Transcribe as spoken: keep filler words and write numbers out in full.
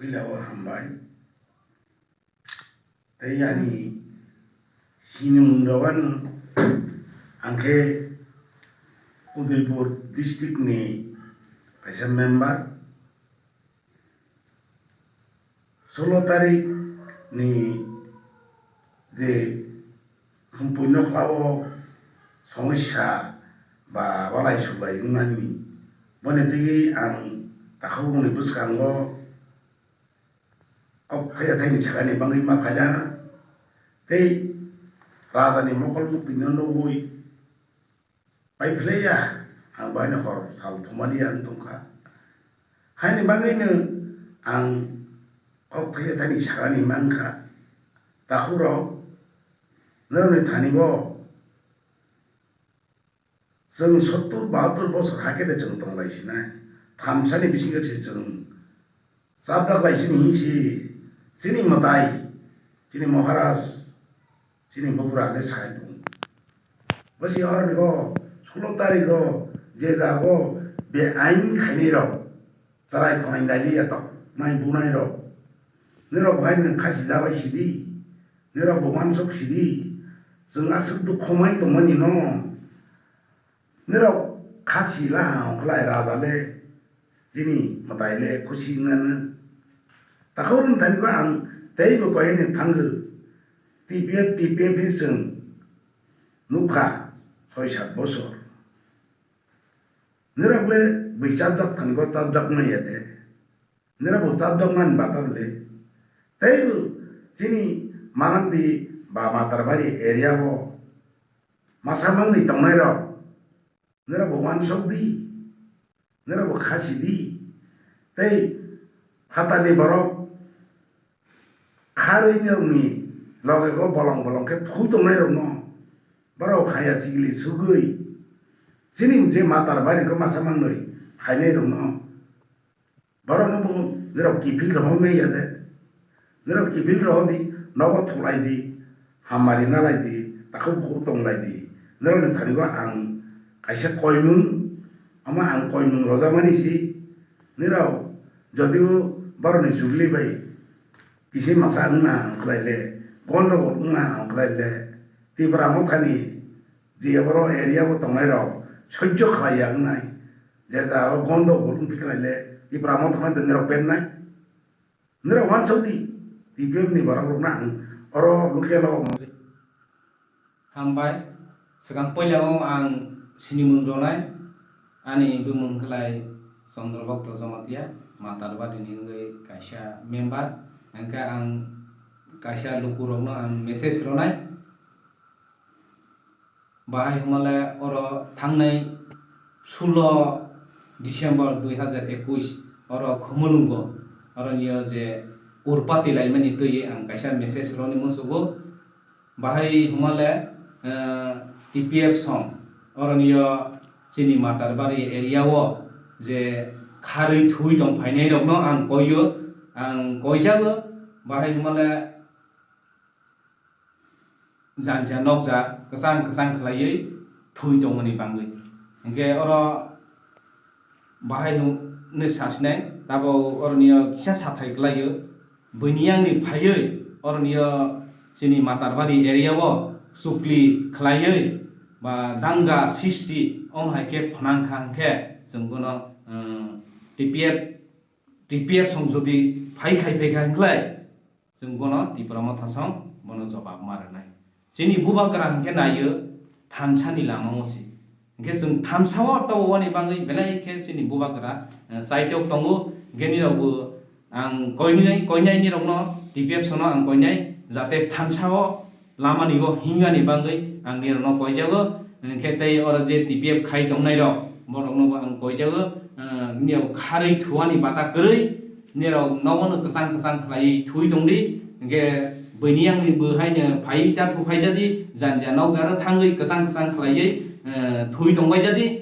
Puila o hambai. Tei ani sinimung rok ano ang khe Udaipur district ni kaisa member. Solo tarik ni je Hwmpui nokla o somosya ba walai sulai wngnani, boni twi ang takhuk bongni bwskango kok thaya thaini sakani bangwi ma phaina tei raja ni mokol muktwi no nugwi paiphlaiya, ang baino hor sal thumaliya wng tongkha. Haini bagwino ang kok thaya thani sakani mankha. Takhukrok, norokni thani bo chwng sottur bahattur bosor hakhe de chwng tonglai sinai. Thamsani bisingo se chwng chapdaklai sini hinsi, chini mwtai, chini Maharaj, chini bupra le sai tongo. Bwsi oroni go solo tarik ro je jago be ain khainai rok, chwrai khonai daili yatok nai bunai rok. Nirok bo hai nwng khasi jabai sidi, nirok bo wansok sidi, chwng aswk dukhu mai tongmani no. Nirok khasi la hongkhlai raja le, chini mwtai le khusi wngnano. Takhuk wng thani ba ang teibo koi ni thangwi T P F, T P F ni chwng nukha soi sat bosor. Nirok le bwi chapjak thani bo chapjak manya de. Nirok bo chapjak mani bata le. Teibo chini Manandi ba Matarbari area o masa mangni tongnai rok. Nirok bo wansok di, nirok bo khasi di, tei phatarni borok kharwi nirokni loge o bolong bolong khe phui tongnai rokno, borok haya chigili sugwi, chini je Matarbari khe masa mangnwi phainai rokno, borokno bo nirok kiphil rohor manya de. Nirok kiphil rohor di, nogo thulai di, hamari nalai di, takhuk bukhuk tonglai di. Nirokni thani bo ang kaisa koimung, omo ang koimung rojakmani si. Nirok jodio borokni chukli bai kisi masa wngna ang khlai le, gondogol wngna ang khlai le, Tipra Mothani je oro area o tongnai rok sojjo khlai ya wngnai, je ja o gondogol wngpi khlai le Tipra Motha no de nirok bennai, nirok wansok di T P F ni borok rok na ang oro local o. Hambai, swkang puila o ang sinimung ronai, ani bumung khlai Chandra Bhakta Jamatia, Matarbari ni wngwi kaisa member, hwnkhe ang kaisa lukurokno ang message ronai. Bahai hwnmale oro thangnai sulo December dui hazar ekwis oro Khumulwngo oroni o je urpati laimani twiwi ang kaisa message roni musugo. Bahai hwnmale, eh, T P F song oroni o chini Matarbari area o je kharwi thuwi tong phainai rokno ang koio, ang koijago. Bahai hwnmale janja nokja kwchang kwchang khlaiwi thwi tongmani bangwi. Hinkhe oro bahai hwnwi sasinai, tabok oroni o kisa sathai kwlaio. Buini yangni phaiwi oroni o chini Matarbari area o chukli khlaiwi ba danga sisti wng hai khe phnang kha hinkhe chwng bono, um, T P F, T P F song jodi phai khai phai kha hinklai, chwng bono Tipra Motha song bono jobab ma rwnai. Chini bubagra hwnkhe naio thansa ni lama o se. Hwnkhe chwng thansa o toboni bagwi belai khe chini bubagra, eh, chaitok tongo. Hwnkhe nirok bo ang koinai, koinai nirok no T P F sono ang koinai jate thansa o lama ni o himya ni bagwi ang nirok no koijago. Hwnkhe tei oro je T P F khai tongnai rok borok no bo ang koijago. Eh, nirok kharwi thuani bata kwrwi. Nirok nogo no kwchang kwchang khlaiwi thwi tongdi, hinkhe buini yangni bo haino phaiwi ta thuphaijadi, janja nokjaro thangwi kwchang kwchang khlaiwi, eh, thwi tongbaijadi.